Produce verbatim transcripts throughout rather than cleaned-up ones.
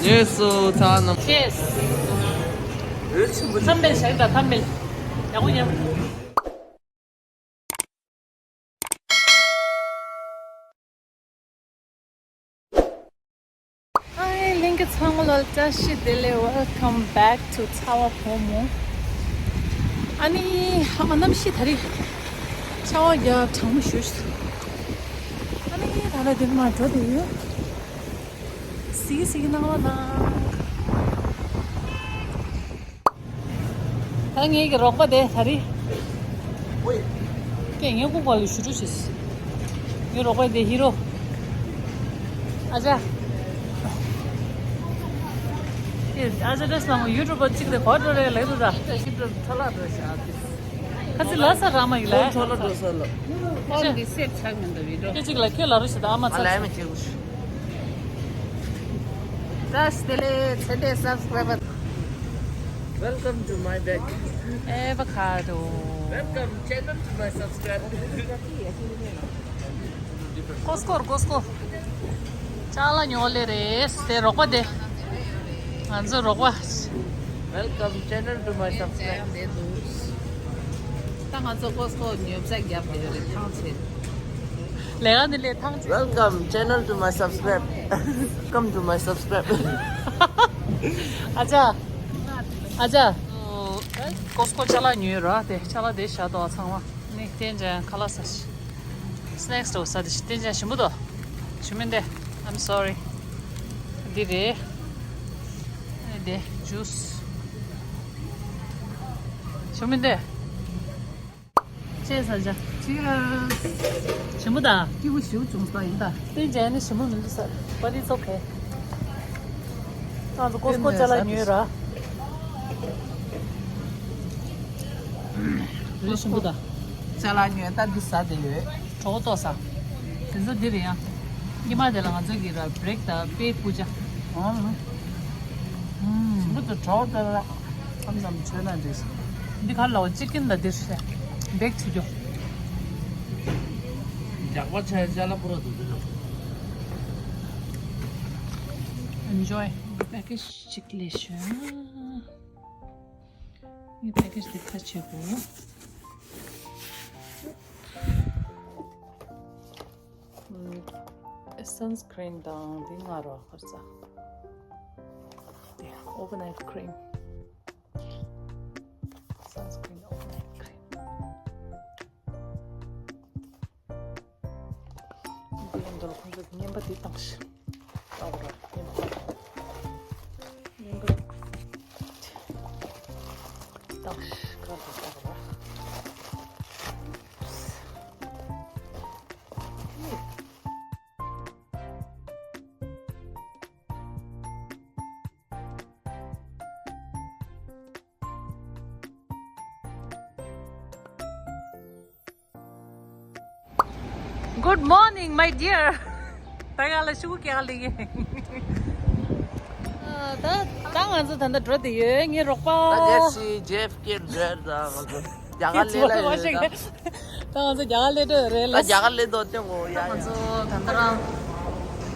ལགས་སོ་ཚང་མ། ཆེས། འོད་ཆེན་པོ། ཐམ་མེལ་བཞག་དང་ཐམ་མེལ། ཡག་པོ་ཉམས། ཧའི། ལྷན་རྒྱས་ཚང་མ་ལ་བཀྲ་ཤིས་བདེ་ལེགས། Welcome back to ཚ་བ་བུ་མོ། ཨ་ནི་ཨ་མ་གནམ་གཤིས་ད་རེས་ཆར་པ་བརྒྱབ་གྲང་མོ་ཞེ་པོ་ཞིག་ཨ་ནི་ད་ལྟ་འདིར་མར་འགྲོ་བསྡད་ཡོད། གཟིགས་གཟིགས་གནང་རོགས་གནང་། ད་ངེད་ཀྱི་རོགས་པ་དེ་ད་རེས། ཀྱེ་ངས་ལྐུགས་པ་ལ་ཞུ་རྒྱུ་བྱེད། ངའི་རོགས་པ་དེ་ཧི་རོ། ཨ་ཅག་ཀྱེ་ཨ་ཅག་བཀྲ་ཤིས་ལྷ་མོ་ཡུ་ཊུབ་པ་གཅིག་དེ་གོ་འགྲོ་རེད་ལབ་འདུག་ད། ཡུ་ཊུབ་འཕྲོ་བརླག་འགྲོ་ཤག་ཁ་ཚི་ལ་ས་ར་མ་ཡིན་ལ། ཕོན་འཕྲོ་བརླག་འགྲོ་ས་ལ། ཕོན་འདི་སེབ་ཆགས་མི་འདུག་བི་ཌིའོ། ཁྱེད་གཅིག་ལ་ཁྱེད་ལ་རུ་ཞིག་ད་ཨ་མ་ཚ། ཨ་ལ་ཨ་མ་ཁྱེད་གུ་ཤི། བཀྲ་ཤིས་བདེ་ལེགས་ཚེ་འདས་སབ་སི་ཀ་རའི་བར། Welcome to my back. Avocado. Welcome channel to my subscribe. ཀོས་ཀོ་ཀོས་ཀོ། ཅ་ལག་ཉོ་ལེ་རེད་དེ་རོགས་པ་དེ། ང་ཚོ་རོགས་པ། Welcome channel to my subscribe. ད་ང་ཚོ་ཀོས་ཀོ་ཉོ་ཚད་རྒྱབ་བསྡད་ཡོད་རེད་ཐང་ཆད། ལས་ཀ་འདི་ལས་ཐང་ཆད། Welcome channel to my subscribe. Come to my subscribe. ཨ་ཅག་ཨ་ཅག་ཀོས་ཀོ་ཅ་ལག་ཉོས་ར་དེ་ཅ་ལག་དེ་བཞག་དོ་ཚང་མ། ནི་བསྟན་ཅན་ཁ་ལག་ཟ་ཤི། སི་ནེག་སི་དོ་ཟ་དེ་ཤི་བསྟན་ཅན་ཞིམ་པོ་དོ། ཞུ་མིན་དེ། I'm sorry. འདི་རེད། ཨ་ནི་དེ་ཇུས། ཞུ་མིན་དེ། ཅེས་ཟ་ཅ། Cheers. ཞིམ་པོ་དང་། སྐྱིད་པོ་ཞིག་བྱུང་སོང་ཡིན་ད། བསྟན་ཅན་ནི་ཞིམ་པོ་མི་འདུག་ས། But it's okay. ང་ཚོ་ཀོས་ཀོ་ཅ་ལག་ཉོས་ར། རི་ཞིམ་པོ་དང་། ཅ་ལག་ཉོས་ད་འདི་ཟ་བསྡད་ཡོད། གྲོགས་ཏོ་ས། དེ་ཚོ་འདི་རེད་ཡ། ཉི་མ་དེ་ལ་ང་ཚོ་གི་ར་བྷི་རེག་དང་དཔེ་སྐུ་ཅ། ཞིམ་པོ་དང་གྲོགས་ཏོ་ལ། ཁམ་ནམ་ཆོས་ན་འདྲེས། འདི་ག་ལ་ཅི་ཀིན་ལ་འདིར་བཤད། བེག་བྱེད་རྒྱུ། རྒྱག་པ་ཆ་ཡ་ཅ་ལག་པོ་ར་འདུག་འདི་ལ། Enjoy. འདི་པེ་ཀེ་ཇི་གཅིག་ལས་ཤོད། ངའི་པེ་ཀེ་ཇི་འདི་ཁ་ཕྱེ་དགོས། ཨུམ། སན་སི་ཀྲིན་དང་འདི་ང་རོ་ཧར་ས། འདི་ཨོ་བར་ནའིཊ་ཀྲིམ། སན་སི་ཀྲིན་ཨོ་བར་ནའིཊ་ཀྲིམ། འདི་ཡིན་འདུག་ཁོང་ཚོས་རྔན་པ་འདི་བཏང་ཞིག་བཏང་ར་རྔན་པ། རྔན་པ་བཏང་ཞིག་ག་རེ་བཏང་ར། Good morning, my dear. ད་ག་ལ་ཤུགས་རྒྱག་ལེ་ཡིན། ཨ། ད་ད་ང་ཚོ་ད་ལྟ་འགྲོ་བསྡད་ཡོད། ངའི་རོགས་པ། ད་རྒྱལ་སྲིད་ཇེ་ཨེཕ་ཀེ་འགྲོ་ད་ང་ཚོ་རྒྱ་གར་སླེབས་ལ་ཡོད་ད། ད་ང་ཚོ་རྒྱ་གར་སླེབས་འགྲོ་རེད་ད། ལ། རྒྱ་གར་སླེབས་འགྲོ་སྟེ་ངོ་ཡ་ཡ། ང་ཚོ་ད་ལྟ་རང་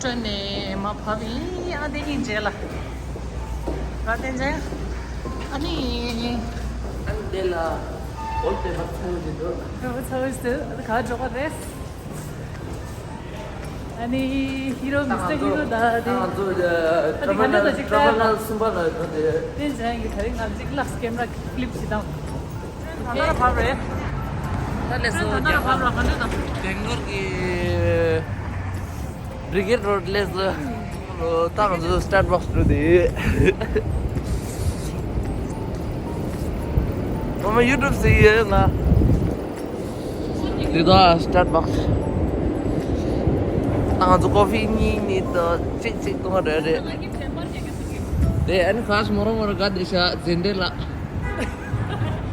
ཊེན་ནས་མར་བབས་ཡིན། ཨ་དེ་གཉིས་མཇལ་ལ། ར་བསྟན་ཅན། ཨ་ནི། ཨ་ནི་དེ་ལ་འོ་དེ་མ་ཚར་ཡོད་འདུག་འོ་ཚར་ཡོད་འདུག་ཨ་ནི་ག་འགྲོ་ག་རེད། ཨ་ནི་ཧི་རོ། མི་སི་ཊར་ཧི་རོ་ད་དེ། ང་ཚོ་ཨ་ནི་ཊར་མི་ནལ་ཊར་མི་ནལ་གསུམ་པ་ལ་ཡོད་དེ། བསྟན་ཅན་གྱིས་ད་རིང་ང་གཅིག་ལགས་ཀེམ་ར་ཕི་ལིབ་བྱེད་དང་། ད་ལྟ་ར་བབས་རེད། ད་ལས་སོ། ད་ལྟ་ར་བབས་ར། ག་འདྲ་དང་། སྦེང་ལོར་གྱི་བྷི་རི་གེཌ་རོཌ་ལས་སོ། ད་ང་ཚོ་སི་ཊར་བྷག་སི་འགྲོ་དེ། ཨ་མ་ཡུ་ཊུབ་ཟེར་ཡོད་ང་། འདི་ད་སི་ཊར་བྷག་སི། ད་ང་ཚོ་ཀོ་ཕི་གཉིས་གཉིས་དང་གཅིག་གཅིག་གཏོང་ག་རེད་རེད། དེ་ཨ་ནི་ཁ་སི་མོ་རོ་མོ་རོ་ག་དེ་ཤ་ཛེན་དེ་ལ། ཨ་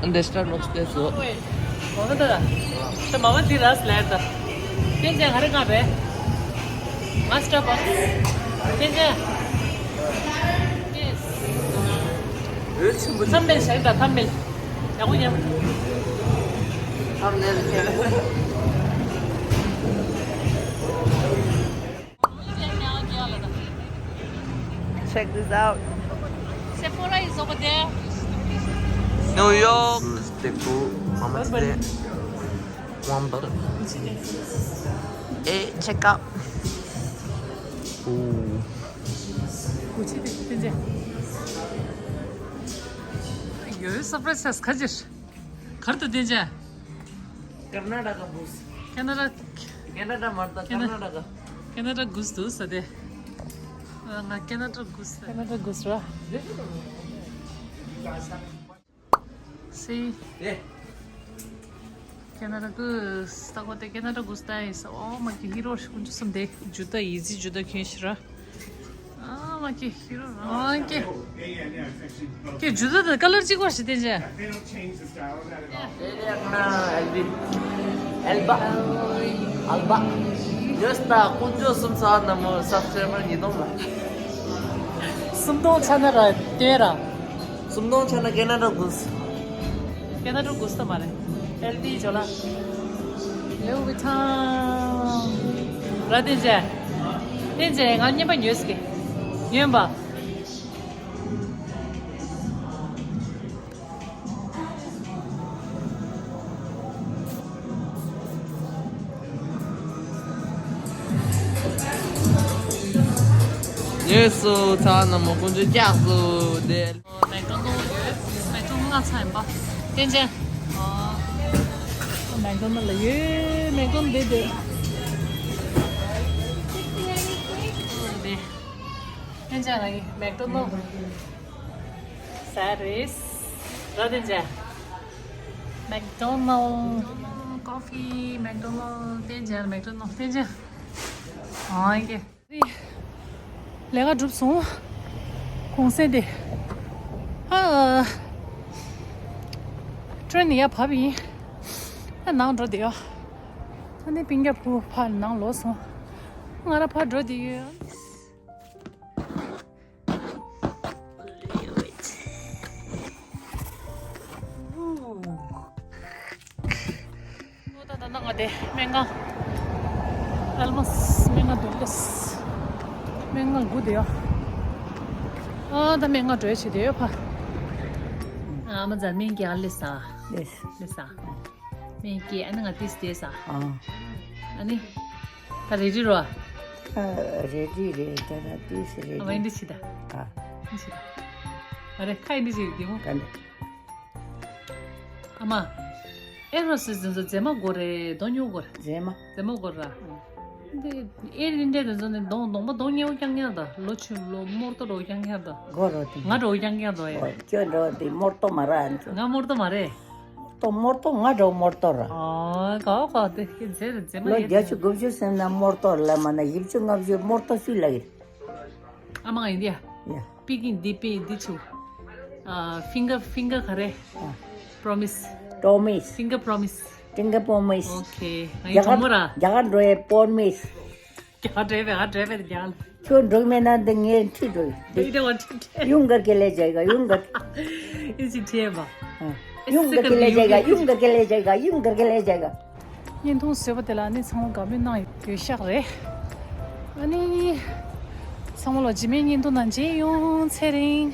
འདྲ་སི་ཊར་བྷག་སི་དེ་སོ། མོ་ཧན་ད་ར། ད་མ་མ་དེ་ར་སི་ལེར་ད། བསྟན་ཅན་ག་རེ་ག་རེད། ང་སི་ཊར་བྷག་སི། བསྟན་ཅན། ཡེ་སི། འོད་ཆེན་པོ་ཐམ་མེལ་བྱས་ད་ཐམ་མེལ། ཡག་པོ་ཉན། ཐམ་མེལ་བྱས། ཨ་ནི་ད་ང་ཚོ་ད་ལྟ་རང་ཊེན་ནས་མར་བབས་ཡིན། ཨ་ནི་དེ་ཡིན་འདུག་ཁོང་ཚོས་རྔན་པ་འདི་བཏང་ཞིག Check this out. Sephora is over there. New York. Step two. Mama today. One bar. Hey, check out. Ooh. Gucci དེ་དེ་འདྲ། ཡོད་སར་པ་རའི་ཛི་ག་ཅི། གར་དུ་དེ་འདྲ། Karnataka Goose. Canada. Canada མ་རེད། Canada. Karnataka. Canada Goose དུ་ས་དེ། ང་Canada Goose། Canada Goose ར། See. Canada Goose ད་གོ་དེ་Canada Goose ད་ཡིན་ས། ཨོ་མ་གི་ཧི་རོ་ཤི་ཀུན་ཅུ་སམ་དེ་ཇུ་ད་ཡི་ཟི་ཇུ་ད་ཁྱོད་ཤི་ར། ཨ་མ་གི་ཧི་རོ་ར་ཨ་གི། གི་ཇུ་ད་དེ་ཀ་ལར་གཅིག་པ་ཞིག་དེ་འདྲ། Elba. Elba. Elba. Just ད་ཀུན་ཅུ་སམ་ས་ན་མོ་སབ་སི་ཀ་རའི་བར་ཉིས་སྟོང་ལ། སུམ་སྟོང་ཆ་ན་ར་དེ་ར། སུམ་སྟོང་ཆ་ན་Canada Goose. Canada Goose ད་མ་རེད། ཨེལ་བི་ཇོ་ལ། Louis Vuitton ར་དེ་འདྲ། དེ་འདྲ་ང་རྔན་པ་ཉོས་ཀྱི། ཉོས་པ། ཉོས་སོང་ཚར་ན་མོ་ཀུན་ཅུ་བཀྱག་སོང་དེ། མེག་ཌོ་ནལ་ཡོད། མེག་ཌོ་ནལ་ང་ཚ་ཡིན་པ། བསྟན་ཅན། མེག་ཌོ་ནལ་ལ་ཡོད། མེག་ཌོ་ནལ་འདི་འདི། འདི། བསྟན་ཅན་ལ་ཡོད་མེག་ཌོ་ནལ། ཟ་རེས། ར་བསྟན་ཅན། མེག་ཌོ་ནལ། ཀོ་ཕི། མེག་ཌོ་ནལ། བསྟན་ཅན། མེག་ཌོ་ནལ། བསྟན་ཅན། ཨང་ཀེ། ལས་ཀ་གྲུབ་སོང་། གུང་སེང་དེ། ཨ། ཀྲེན་ནས་ཡར་བབས་ཡིན། ཨ་ནང་འགྲོ་བསྡད་ཡོད། ཨ་ནི་པིང་རྒྱབ་ཁུ་ཕར་ནང་ལོག་སོང་། ང་རང་ཕར་འགྲོ་བསྡད་ཡོད། ཨོ་ད་ད་ནང་ང་དེ་སྨན་ཁང་། ཨལ་མ་སྨན་ཁང་དུ་སླེབས། སྨན་ཁང་སྒུག་བསྡད་ཡོད། ཨ་ད་སྨན་ཁང་འགྲོ་ཡ་བྱེད་བསྡད་ཡོད་ཕ། ཨ་མ་ཛར་སྨན་གྱི་ཨ་ལེ་ས། ལེ་ས། ལེ་ས། སྨན་གྱི་ཨ་ནི་ང་ཏིས་བསྡད་ས། ཨ། ཨ་ནི། ད་རེ་ཌི་རོ། ཨ་རེ་ཌི་རེད། ད་ད་ཏིས་རེ་ཌི། ཨ་མ་ཡིན་འདི་ཆི་ད། ཨ། འདི་ཆི་ད། ཨ་རེ་ཁ་ཡིན་འདི་ཆི་རེད་དེ་མོ། ག་འདི། ཨ་མ། ཨེ་རོ་སི་དེ་ཚོ་མཛེས་མ་དགོས་རེད། གདོང་སྙོམས་དགོས་རེད། མཛེས་མ། མཛེས་མ་དགོས་ར། འདི་ཨེ་རི་འདྲ་དེ་ཚོ་ནི་གདོང་གདོང་པ་གདོང་ཉེ་བོ་རྐྱང་རྐྱང་དང་། ལོ་ཆུང་ལོ་རྨོར་ཏོ་འགྲོ་རྐྱང་རྐྱང་དང་། དགོས་རོ་དེ། ང་འགྲོ་རྐྱང་རྐྱང་དང་ཨེ། ཁྱོད་འགྲོ་དེ་རྨོར་ཏོ་མ་ར་ཨ་ཚོ། ང་རྨོར་ཏོ་མ་རེད། ཏོ་རྨོར་ཏོ་ང་འགྲོ་རྨོར་ཏོ་ར། ཨ་གའོ་གའོ་དེ་ཁྱེད་མཛེས་རེད། མཛེས་མ་ལོ་ཡེ་བརྒྱད་ཅུ་དགུ་བཅུ་སེམས་ན་རྨོར་ཏོ་ལ་མ་ན་བཞི་བཅུ་ལྔ་བཅུ་རྨོར་ཏོ་སུས་ལ་ཡིན། ཨ་མ་ཡིན་དེ་ཡ། ཡ། པི་ཀིང་འདི་པི་འདི་ཆུ། ཨ་ཕིང་གར་ཕིང་གར་ག་རེ། ཡ། པྲོ་མིས། ཏོ་མིས། ཕིང་གར་པྲོ་མིས། ཕིང་གར་པྲོ་མིས། ཨོ་ཁེ། ང་ཡི་གྲོགས་མོ་ར། རྒྱ་གར་འགྲོ་ཡའི་པྲོ་མིས། རྒྱ་གར་འགྲོ་ཡ་བས་ང་འགྲོ་ཡ་བས་རྒྱ་གར། ཁྱོད་འགྲོ་གི་མེད་ན་འདི་ངའི་ཁྲིད་འགྲོ་ཡི། འདི་འདི་བ་ཁྲིད་ཁྲིད། ཡུང་གར་ཁེ་ལེ་ཇེ་ག་ཡུང་གར། ཨི་ཅི་ཁྲིད་བ། ཡུང་གར་ཁེ་ལེ་ཇེ་ག་ཡུང་གར་ཁེ་ལེ་ཇེ་ག་ཡུང་གར་ཁེ་ལེ་ཇེ་ག། བརྙན་ཐུང་བཟོས་པ་དེ་ལ་ནི་ཚང་མ་དགའ་མོས་གནང་ཡོད་ཤག་རེད། ཨ་ནི། ཚང་མ་ལ་རྗེས་མའི་བརྙན་ཐུང་ནང་མཇལ་ཡོང་། ཚེ་རིང་།